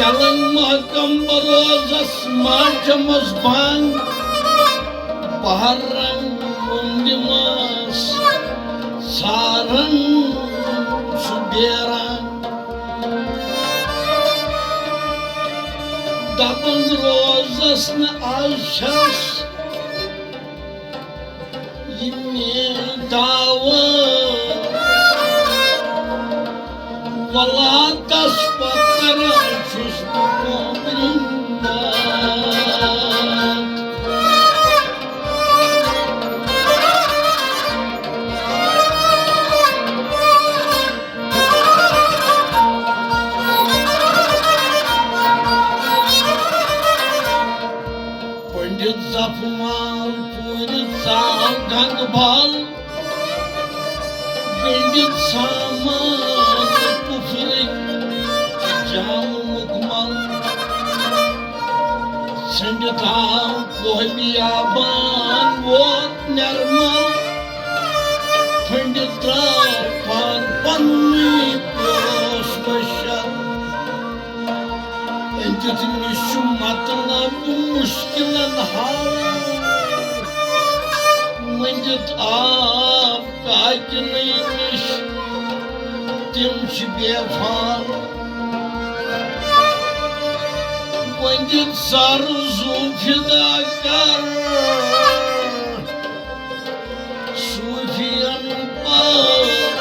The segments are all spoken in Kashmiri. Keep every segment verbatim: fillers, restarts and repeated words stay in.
النگ محکم بروزس ماجمس بنگ، بحرم وُمبِمس ژھارن سُہ بیرن۔ دپان روزس نہٕ از چھس یہِ میٲنۍ دعوت، ولاتس پتہٕ کران چھُس بہٕ کۄنٛبرِنۍ داد۔ پنڈت زپھ مال پوٗرِ ژاو گنگہٕ بل، گٔنڈِتھ سامان کفرٕکۍ جام مُکمل۔ ژھٔنڈِتھ آو کوہ بیابان ووت نرمل، پھٔنڈِتھ ترٛاو پان پننُے پیوس بشر۔ أنٛدِتھ نِش چھُ مطلب مُشکِلن حل۔ مٔنٛگِتھ آب کاکِنٕے نِش، تِم چھِ بے فال۔ ؤنٛدِتھ سر زُو فِدا کر۔ صوٗفیَن پٲٹھۍ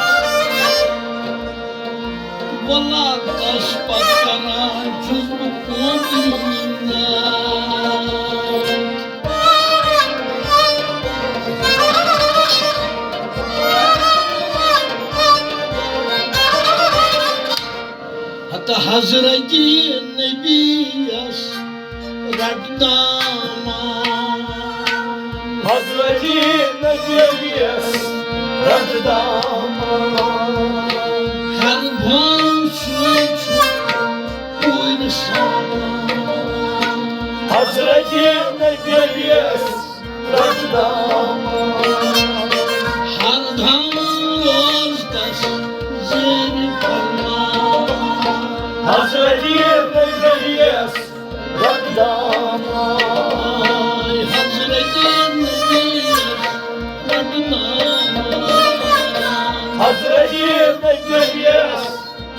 ولاتس پتہٕ کران چھُس بہٕ کۄنٛبرِنۍ داد۔ ہتہٕ حضرت نبی یس رٹ دامان۔ حضرت نبی یس رٹ دامان۔ ہر بھان سُے چھُ پوٗرٕ سامان۔ حضرت نبی یس رٹ دامان۔ ہر دم روز تس زیر فرمان۔ حضرت نبی یس رٹ دامان۔ حضرت نبی یس رٹ دامان۔ حضرت نبی یس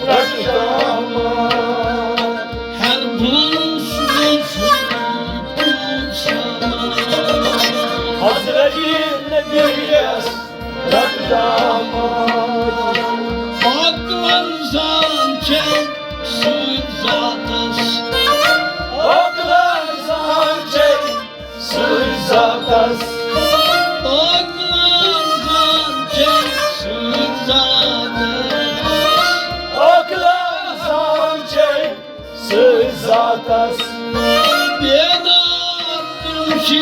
رٹ دامان۔ ہر بھان سُے چھُ پوٗرٕ سامان۔ حضرت نبی یس رٹ دامان۔ پاک ورزان چھے سۭتۍ ذاتس۔ پاک ورزان چھے سۭتۍ ذاتس۔ پاک ورزان چھے سۭتۍ ذاتس۔ پاک ورزان چھے سۭتۍ ذاتس۔ بیدار تِم چھِ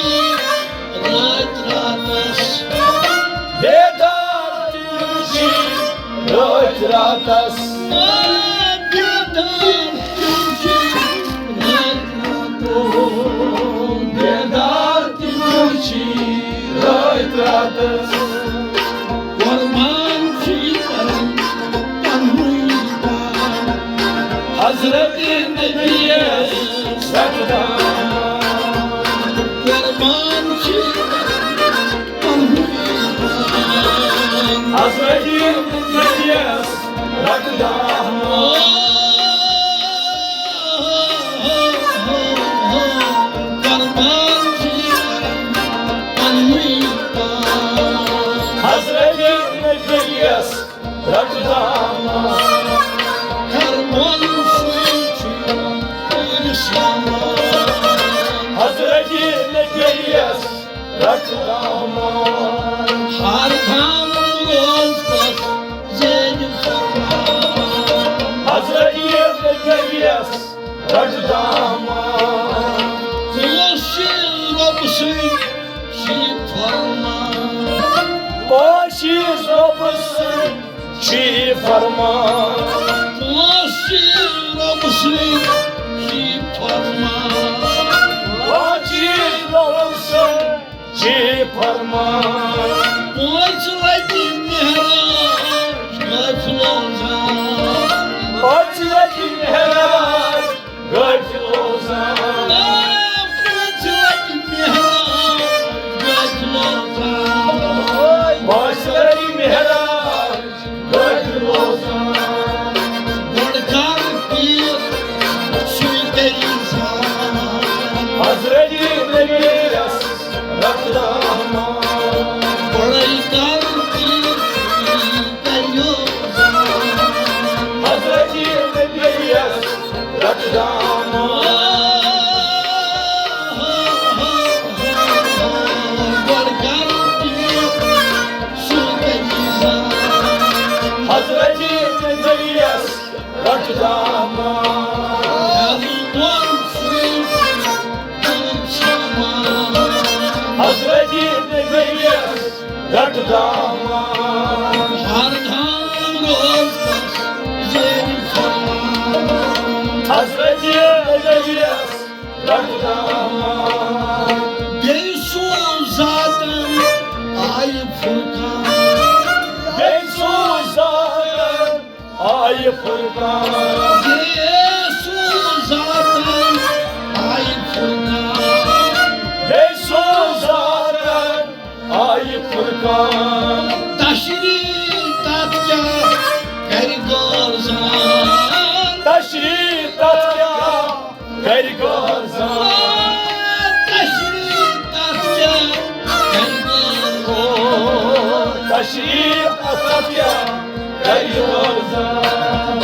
رٲتۍ راتس۔ بیدار تِم چھِ رٲتۍ راتس۔ آ، بیدار تِم چھِ رٲتۍ راتس۔ بیدار تِم چھِ رٲتۍ راتس۔ قربان چھِ کران پننُے پان۔ حضرت نبی یس رٹ دامان۔ قربان چھِ کران پننُے پان۔ حضرت نبی یس رٹ دامان۔ قربان چھِ کران پننُے پان۔ حضرت نبی یس رٹ دامان۔ ہر بھان سُے چھُ پوٗرٕ سامان۔ حضرت نبی یس رٹ دامان۔ ہر دم روز تس زیر فرمان۔ حضرت نبی یس رٹ دامان۔ کٲنٛسہِ رۄب سٕنٛدۍ چھِ فرمان۔ کٲنٛسہِ رۄب سٕنٛدۍ چھِ فرمان۔ کٲنٛسہِ رۄب سٕنٛدۍ چھِ فرمان۔ کٲنٛسہِ رۄب سٕنٛدۍ چھِ فرمان۔ پانٛژھ لٹہِ معراج قٲفلو زان۔ پانٛژھ لٹہِ معراج رٹ دامان۔ ہیلہٕ بۄن سۭتۍ تُل سامان۔ حضرت نبی یس رٹ دامان۔ ہر دام روز تس زیر فرمان۔ حضرت نبی یس رٹ دامان۔ بیٚیہِ سوٗز ذاتن آیہِ فرقان۔ بیٚیہِ سوٗز ذاتن آیہِ فرقان۔ بیٚیہِ سوٗز ذاتن آیہِ فرقان۔ بیٚیہِ سوٗز ذاتن آیہِ فرقان۔ تشریح تتھ کیٛاہ کرِ غٲر زان۔ تشریح تتھ کیٛاہ کرِ غٲر زان۔ تشریح تتھ کیٛاہ کرِ غٲر زان۔ تشریح تتھ کیٛاہ کرِ غٲر زان۔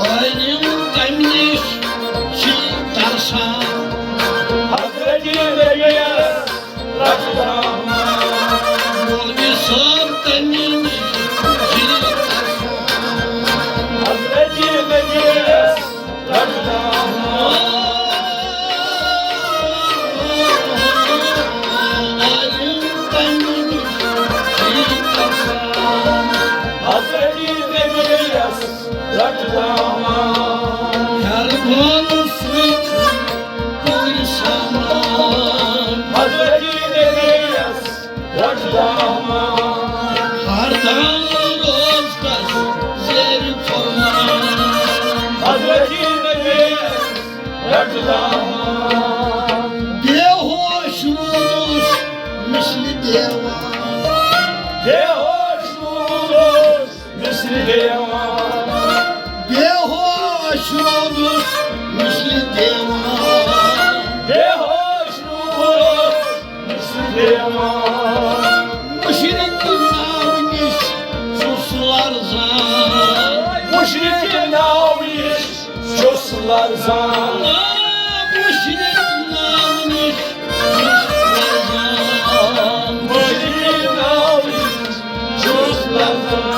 عٲلم تمہِ نِش چھِ ترسان۔ حضرت نبی یس رٹ دامان۔ مولوی صٲب تمہِ نِش چھِ ترسان۔ حضرت نبی یس رٹ دامان۔ عٲلم تمہِ نِش چھِ ترسان۔ حضرت نبی یس رٹ دامان۔ ہیلہٕ بۄن سۭتۍ پوٗرٕ سامان۔ حضرت نبی یس رٹ دامان۔ ہر دام روز تس زیر فرمان۔ حضرت نبی یس رٹ دامان۔ بے ہوش روٗدُس مثلِ دیوان۔ بے ہوش روٗدُس مثلِ دیوان۔ بے ہوش روٗدُس مثلِ دیوان۔ بے ہوش روٗدُس مثلِ دیوان۔ مُشرِک ناوٕ نِش چھُس لرزان۔ مُشرِک ناوٕ نِش چھُس لرزان۔ آ، مُشرِک ناوٕ نِش چھُس لرزان۔ مُشرِک ناوٕ نِش چھُس لرزان۔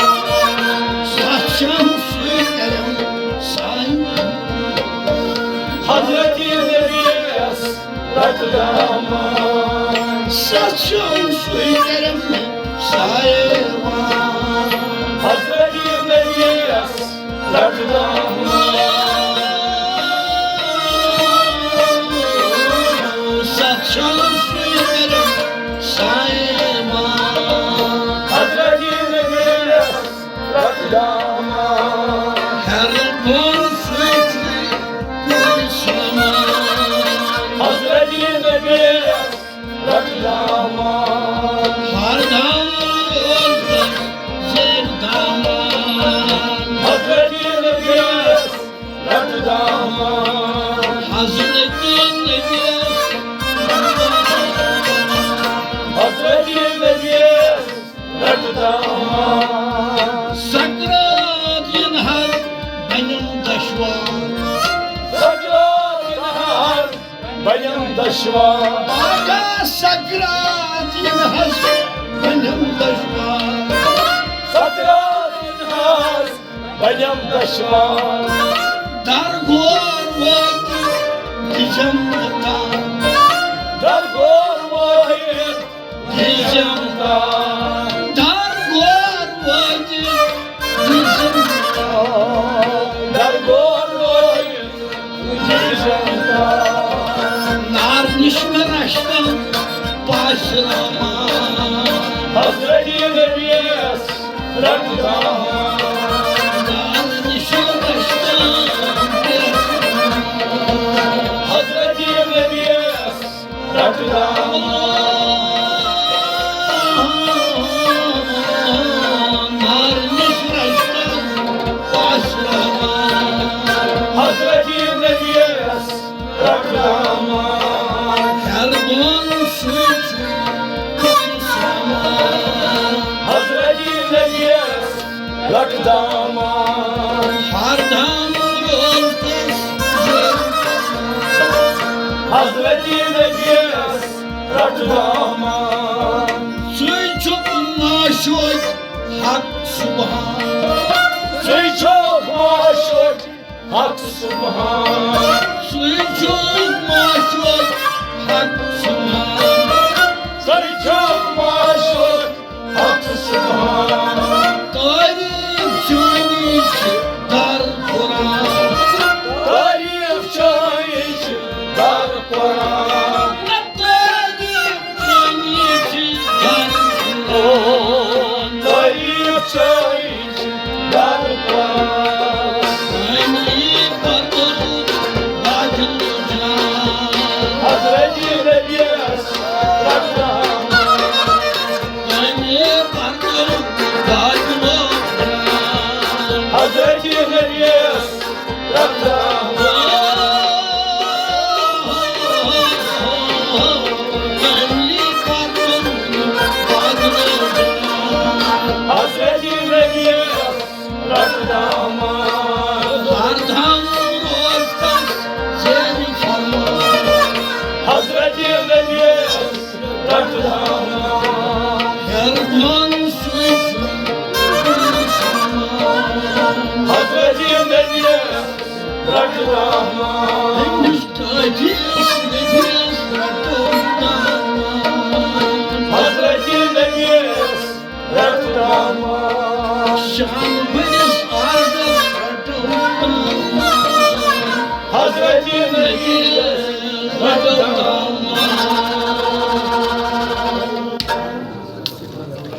ستھ شمسہٕ کرم سایہِ۔ حضرت نبی یس رٹ دامان۔ ستھ شمسہٕ کرم سایہِ۔ حضرت نبی یس رٹ دامان۔ ستھ شمسہٕ کرم سایہِ۔ حضرت نبی یس رٹ دامان۔ ہیلہٕ بۄن سۭتۍ پوٗرٕ سامان۔ حضرت نبی یس رٹ دامان۔ ہر دام روز تس زیر دامان۔ حضرت نبی یس رٹ دامان۔ حضرت نبی یس رٹ دامان۔ حضرت نبی یس رٹ دامان۔ سکرات یِن حظ بنِم دشوار۔ سکرات یِن حظ بنِم دشوار۔ آقا سکرات یِن حظ بنِم دشوار۔ سکرات یِن حظ بنِم دشوار۔ درگور وٲتِتھ دِژم تام۔ درگور وٲتِتھ دِژم تام۔ درگور وٲتِتھ دِژم تام۔ درگور وٲتِتھ دِژم تام۔ نار نِش مےٚ رشتم پاسراوان۔ حضرت نبی یس رٹ دامان۔ نار نِش مےٚ رشتم پاسراوان۔ حضرت نبی یس رٹ دامان۔ مارنس رشتہ پاسراوان۔ حضرت نبی یس رٹ دامان۔ ہیلہٕ بۄن سۭتۍ سۭتۍ کٔرۍ سامان۔ حضرت نبی یس رٹ دامان۔ ہر دام روز تس زیر۔ حضرت نبی یس رٹ دامان۔ ژٕے چھُکھ معشوق حق سبحان۔ ژٕے چھُکھ معشوق حق سبحان۔ سُے چھُ معشوق حق سبحان۔ سُے چھُ معشوق حق سبحان۔ تعریف چٲنی چھِ در قرآن۔ تعریف چٲنی چھِ در قرآن۔ تعریف چٲنی چھِ در قرآن۔ تعریف چٲنی چھِ در قرآن۔ تعریف پتہٕ باقی جان۔ حضرت نبیَس رٹھ دامن۔ حضرت نبیَس رٹھ دامن۔ حضرت نبیَس رٹھ دامن۔ ہر دم روز تس زیر فرمان۔ حضرت نبیَس رٹھ دامن۔ ہر دم سُے چھُ سامان۔ حضرت نبیَس رٹھ دامن۔ أمِس ٹٲٹھِس نبیَس رٹو دامن۔ حضرت نبیَس رٹھ دامن۔ شان بٔڑِس آزس رٹو دامن۔ حضرت نبیَس